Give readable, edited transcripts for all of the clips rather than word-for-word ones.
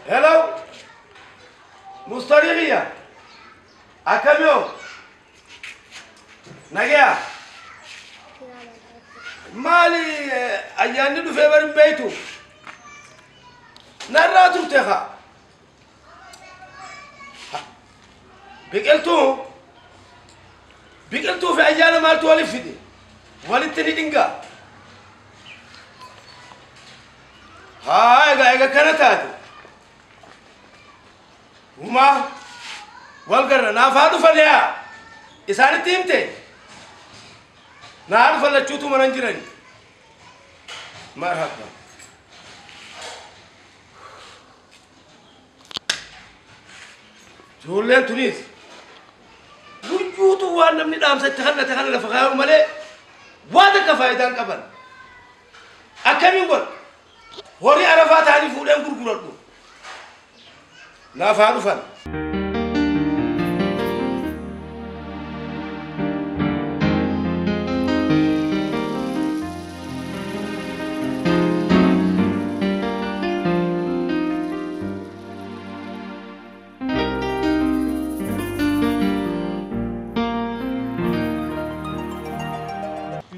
Hello, Mustariya, Akamyo, Nagia, Mali, Ayani du Fever Betu, Naratu Teha, Bigeltu, Bigeltu fi Ayana Maltu Alifidi, Walitini Inga, Ha, Ega Kanatati. Uma, walgarra naaf dhufan yaa isaanitti himte naa dhufan lachuutu manan jirani marhaba. Ijoolleen tunis guyyuutu waan namni dhaamsa itti kannate kana lafa kaayuu malee waa takka faayidaa hin qaban. Akkamiin godha horii arafaa ta'anii fuudheen gurguradhu. Naaf haa dhufan.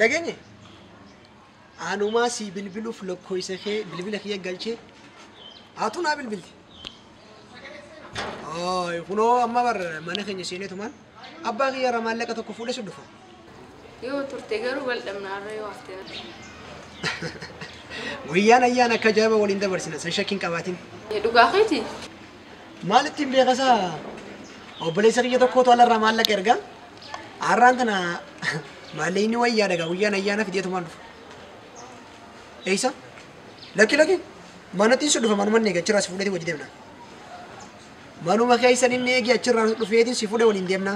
Dhageenye anumaa si bilbiluuf lakkoofsa kee bilbila kiyya galchee haatu naa bilbilti. Kunoo amma bar mana keenya seeneetumaan abbaa kiyya irraa maallaqa tokko fuudhee si dhufa. Yoo turte garuu wal dhabna har'a yoo hafte. Guyyaan ayyaana akka ajaa'iba waliin dabarsina san shakkiin qabaatin. Dhugaa keeti? Maal ittiin beekasaa obboleessa kiyya tokkootu alarraa maallaqa ergaa har'aan tana maallaqni wayyaa dhagaa guyyaan ayyaana fideetumaan dhufa. Eessa? Lakki lakki manatti si dhufa manuma eega achirraa si fuudheeti wajji deemna. Manuma keessan inni eegi achirraa dhufeetiin si fuudhee waliin deemna.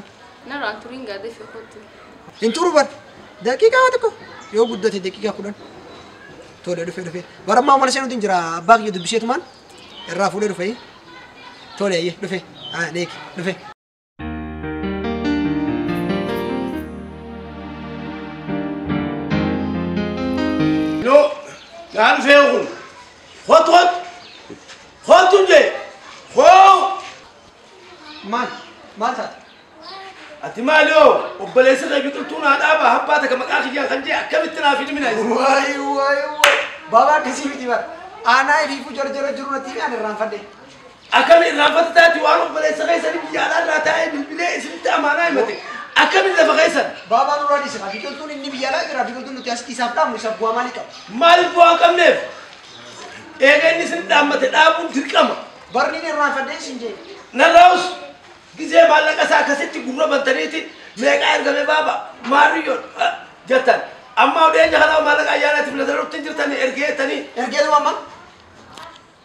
Narraan turiin gaadee fi kottu. Hin turu bar daqiiqaa tokko yoo guddate daqiiqaa 10 tole dhufee dhufee barammaa mana seenuutu hin jira abbaa kiyya dubbiseetumaan irraa fuudhee dhufee tole ayyee dhufee neeki dhufee. No, naa dhufee kun hot hot hottu jee hoo. Maal maal taate? Ati maali yoo obboleessa kee biqiltuu naa dhaabaa habbaa takka maqaa kiyyaan kan jee akkamitti naaf hin himina? Waay waay waay baabaa akkasii miti bara aanaa ifiifuu jarjara jiru natti himi ani irraanfadhe. Akkami irraanfata taati waan obboleessa keessanii biyya alaa irraa taa'ee bilbilee isinitti amaanaa himate akkamiin lafa keessan? Baabaa nurraa dhiisima biqiltuun inni biyya alaa jira biqiltuun nuti asitti isaaf dhaabnu isaaf bu'aa maalii qaba? Maaliif bu'aa hin qabneef? Eega inni isin dhaammate dhaabuun dirqama. Barni inni irraanfadhee isin jee. Narraa'us gisee maallaqa isaa akkasitti gurra bantaniiti meeqaa ergame baaba maariyyoon jettan amma odeenya kanaa maallaqa ayyaanaatiif lafa hin jirtanii ergeetanii. Ergeetu amma?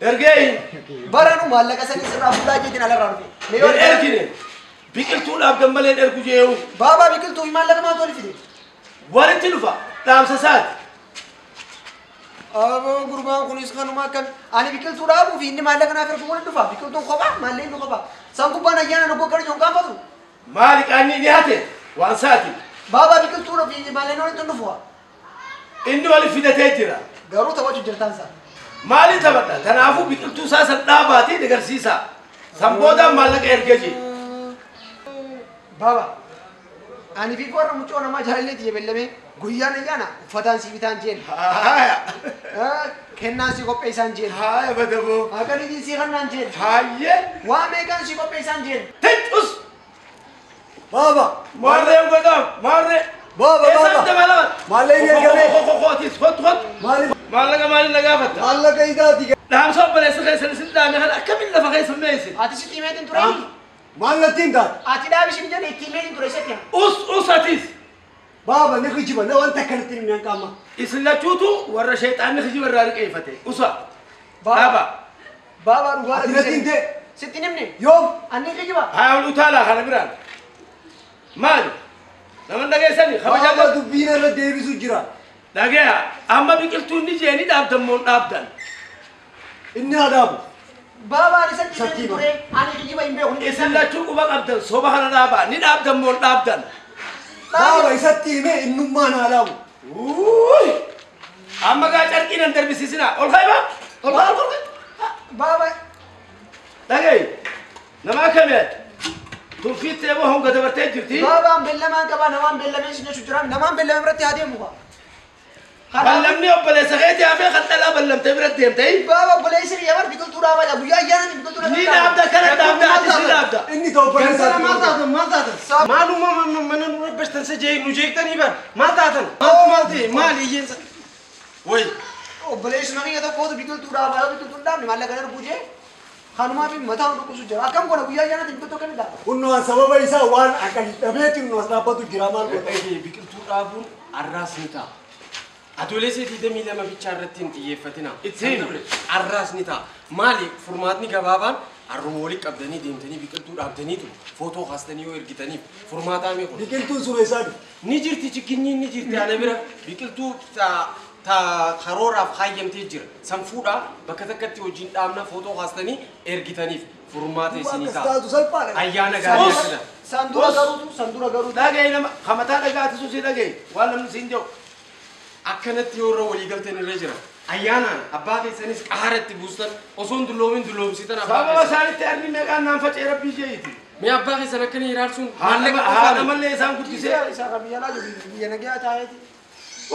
Ergee. Baranu maallaqa sanii sirraa fuudhaa jeetiin alarraa dhufe. Hin ergine biqiltuu dhaabdan malee hin ergu jeewu. Baabaa biqiltuu fi maallaqa maaltu walitti fide? Walitti dhufa dhaamsa isaati. Aboo gurbaan kunis kanuma akkami ani biqiltuu dhaabuu fi inni maallaqa naaf ergu walitti dhufa biqiltuun kophaa maallaqni kophaa san gubbaan ayyaana nu goggara jiru qaanfatu. Maali qaanni ni hate waan saati. Baabaa biqiltuu fi maallaqni walitti dhufu. Inni walitti fidatee jira. Garuu taphachuu jirtaan isaa. Maali taphadha kanaafuu biqiltuu isaa san dhaabaatii agarsiisa. San boodaan maallaqa ergee jee. Baabaa ani fi warra mucoo namaa jaalalleetti jebellamee guyyaan ayyaana uffataan si bitaan jeen. Haaya. Kennaan si qopheessaan jeen. Haaya badaboo. Akkaniitiin si kannaan jeen. Haayyee. Waa meeqaan si qopheessaan jeen. Ticus. Baaba. Maarreen godhaam maarree. Baaba Eessatti baaba. dabalaman? Maallaqni ergame. Hootis hot hot. Maali? Maallaqa maaliin na gaafatta? Maallaqa isaati. Dhaamsa obboleessa keessan isin dhaame kana akkamiin lafa keessa meesse? Ati sitti himeetiin turee? Maal natti hin taate? Ati dhaabi isin jedhe itti himeetiin ture sitti hima. Us us atis. Baaba ni kijiba na wanta akkanatti hin qaama. Isin lachuutu warra sheexaanni kijiba irraa liqeeffate. Usa. Dhaaba. Baabaa dhugaa Ati natti hin ta'e. Sitti hin himne? Yoom? Anni kijiba. Haa ol utaalaa kana biraan. Maali? Nama dhageessani kabajaa Baaba dubbiin irra deebisu jira. Dhagaya amma biqiltuun ni jeeni dhaabdan moo dhaabdan? Inni haa dhaabu. Baabaan isatti ture ani kijiba hin beeku. Isin lachuu quba qabdan soba kana dhaabaa ni dhaabdan moo dhaabdan? Baaba isatti himee innummaan haa dhaabu. Amma gaa carqii nan darbisiisinaa ol kaa'i ol kaa ol kaa. Baaba. Dhagayi nama akkamii Tunfiittee moo honga dabartee jirti? Baabaan beellamaan qabaa namaan beellamee si jechuun jira namaan beellame biratti haa deemu kaa. Ballamni obboleessa keetii hafee kan dhalaa ballamtee bira deemtee. Baaba obboleessi kiyya bar biqiltuu dhaabaa jira guyyaa ayyaana biqiltuu dhaabaa. Ni dhaabda kana dhaabda ati si dhaabda. Inni ta'u obboleessa. Maal taatan maal taatan? Maaluma mana nu rabbashtan sa jee nu jeeqtanii bar maal taatan? Maaltu maal ta'e maal iyyeensa? Wayi. Obboleessi kiyya tokkootu biqiltuu dhaabaa yoo biqiltuu hin dhaabne maallaqa darbu jee kanumaa fi mataa nu dhukkubsu jira akkam goona guyyaa ayyaanaatti biqiltuu akkamitti dhaabna? Kunnoon sababa isaa waan akka dhabeetti nu as dhaabbatu jira maal godha? Biqiltuu dhaabuun arraas ni ta'a. Adoolessa 22 bichaa irratti hin xiyyeeffatina. Arraas ni ta'a. Maali furmaatni gabaabaan harruma walii qabdanii deemtanii biqiltuu dhaabdaniitu footoo kaastanii yoo ergitaniif furmaataa mee kun. Biqiltuun sun eessaa dhufe? Ni jirti chigginyiin ni jirti ana bira biqiltuu karooraaf kaayyamtee jira. San fuudhaa bakka takkatti hojiin dhaabna footoo kaastanii ergitaniif furmaata isinii ta'a. Ayyaana gaarii argatan. Sandura garuutu sandura garuutu. Dhaga'i nama hamataa dhagaatisu si dhaga'i waan namni siin jedhu. Akkanatti yoo irra walii galtan irra jira. Ayyaanaan abbaa keessanis qaaratti buustan osoo hin dulloomin dulloomsitan abbaa Sababa keessan. isaanitti arni meeqaan naan faca'e rabbii jeeti. Mee abbaa keessan akkana hiraarsuun maallaqa Haadha qofaa mallee isaan guddisee. Isa ka biyya alaa jiru biyya nagaa taa'eeti.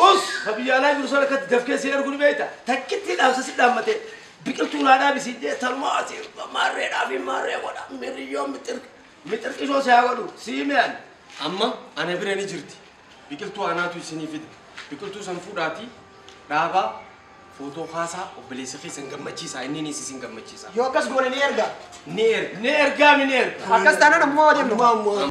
Us ka biyya alaa jiru sana akkatti dafkee si ergu ni beekta. Takkitti dhaabsa si dhaammatee biqiltuu naa dhaabisi jee taluma asii maarree dhaafi maarree godha mirriyyoo mixirqishoo si haa godhu sii mi'an. Amma ana bira ni jirti. Biqiltuu anaatu isinii fida. Biqiltuu san fuudhaatii dhaabaa footoo kaasaa obboleessa keessan gammachiisaa inninis isin gammachiisa. Yoo akkas goone ni erga. Ni erga. Ni ergaa mi ni erga. Akkas taanaan ammoo waa deemnu. Ammaa.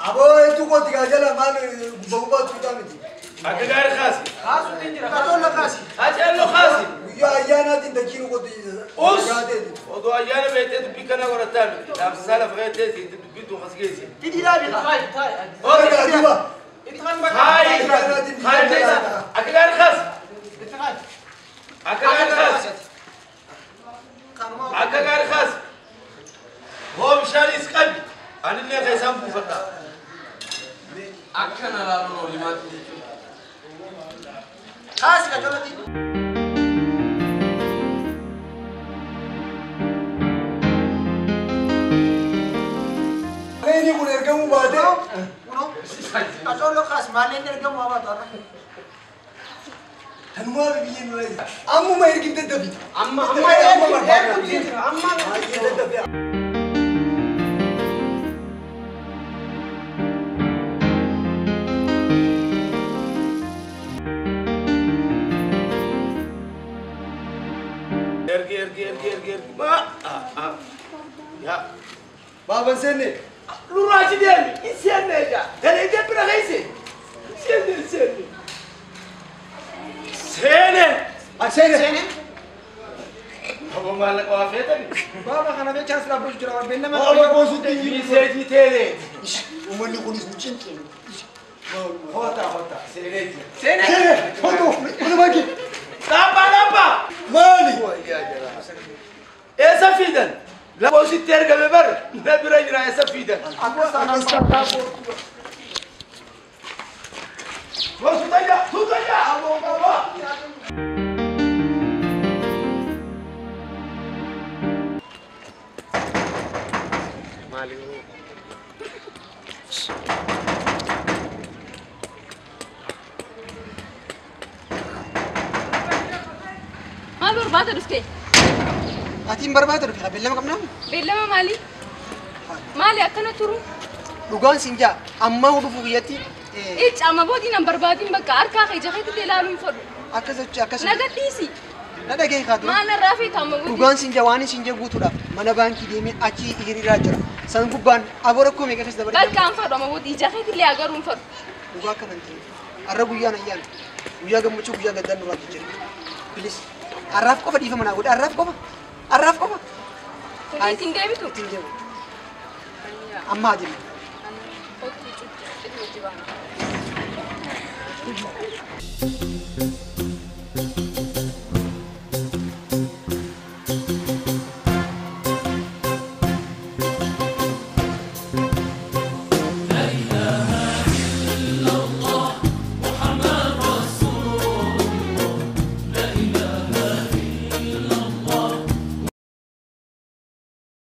Aboo hedduu kooti gaa jala maal gubba gubbaatu fidaa miti. Akka gaarii kaasi. Kaasuun ni jira. Qaxoon kaasi. Qaceelloo kaasi. Guyyaa ayyaanaatiin dachiin kooti. Us. Odoo ayyaana beektee dubbii kana godhataa miti. Dhaabsisaa lafa keettee dubbii tun as geessi. Fidii dhaabi kaa. Egaa duuba. Haayi. Haayi teessa. Akka gaarii kaasi. Akka gaarii kaasi. Akka gaarii kaasi. Hoo bishaanis qabi. Anillee keessaan buufadha. Akkana laaluun olimaatti jechuudha. Kaasi qacoolati. Inni kun ergamuu baatee. Kunoo qacooloo kaasi maalleen ergamu haa baatu har'a. Kanumaa biyyi nu eessa. Ammuma ergin daddabi. Amma amma Amma barbaada. amma Daddabi. Ergi ergi ergi ergi ergi. Ma. Ya. Baaban seenne. Nurraa deemi. Hin seenne egaa. Dalaydee bira geesse. Seenne seenne. Seene. Seene. Seene. Obbo maallaqa waa feetani. Baaba kana bee chance dhaabbachuu jira beellama. Baaba boosuutti hin jiru. Miseejii teelee. Uummanni kunis nu cinqe. Hota hota seenee jira. Seene. Seene. Hoto. Walumaa gee. Dhaabbaa dhaabbaa. Maali? Eessa fiidan? Lakkoofsitti ergame bar na bira jira eessa fiidan? Akkas taanaan Suutayya suutayya. Maal barbaada dhuftee? Ati hin barbaada dhufe beellama qabnaa? Beellama maali? Maali akkana turu? Dhugaan siin jaa ammaa dhufuu biyyatti Icca amma boodiin an barbaadin bakka harkaa kee ija keetti ilaaluu hin fedhu. akkas jechi akkas Na gadhiisi. na dhagahi kaa dura. Maal narraa feeta amma boodiin? Dhugaan siin jaa waan siin jaa guutuudhaaf mana baankii deemee achi hiriiraa jira. San gubbaan aboo rakkoo meeqa keessa dabaree Bakka an fedhu amma boodii ija keetti illee agaruu hin fedhu. Dhugaa akkana hin ta'in. Har'a guyyaan ayyaana. Guyyaa gammachuu guyyaa gaddaan nurraa jijjiira. Bilis. Har'aaf qofa dhiifama naa godhe. Har'aaf qofa. Har'aaf qofa. Ati ittiin deebitu? Ittiin deebitu. Amma adeemu. Kottu cuucci wajji baana.